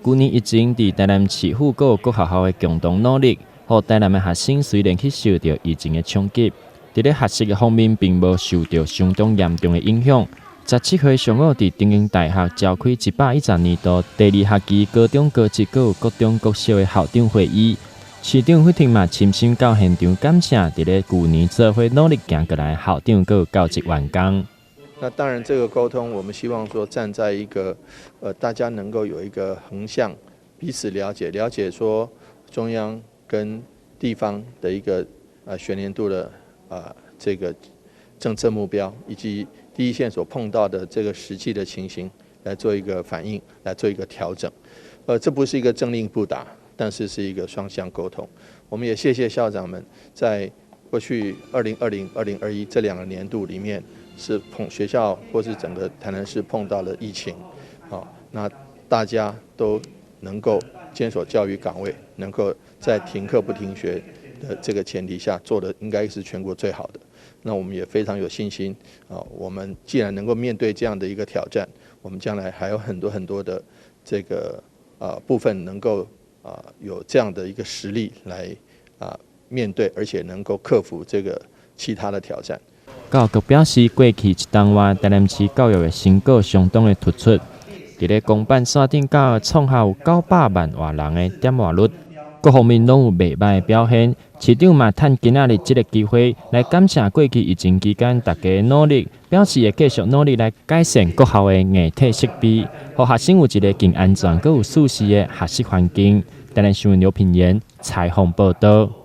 舊年疫情佇台南市府閣有各學校的共同努力，予台南的學生雖然去受著疫情的衝擊，佇咧學習的方面並無受著相當嚴重的影響。17號上午，佇中興大學召開110年度第二學期高中、高職閣有國中、國小的校長會議，市長費騰嘛親身到現場感謝佇咧舊年做伙努力行過來的校長閣有教職員工。那當然，這個溝通，我們希望說站在一個，大家能夠有一個橫向彼此了解，了解說中央跟地方的一個學年度的這個政策目標，以及第一線所碰到的這個實際的情形，來做一個反應，來做一個調整。這不是一個政令布達，但是是一個雙向溝通。我們也謝謝校長們在過去2020、2021這兩個年度裡面，是碰學校或是整個台南市碰到了疫情，好，那大家都能夠堅守教育崗位，能夠在停課不停學的這個前提下做的，應該是全國最好的。那我們也非常有信心啊！我們既然能夠面對這樣的一個挑戰，我們將來還有很多很多的這個部分能夠有這樣的一個實力來面對，而且能夠克服這個其他的挑戰。教育局表示，過去一冬外，台南市教育的成果相當的突出。佇咧公辦線頂教育創下有900萬外人的點閱率，各方面攏有袂䆀的表現。市長嘛趁今仔日這個機會來感謝過去疫情期間大家的努力，表示會繼續努力來改善各校的硬體設備，予學生有一個更安全、閣有舒適的學習環境。台南新聞劉品言採訪報導。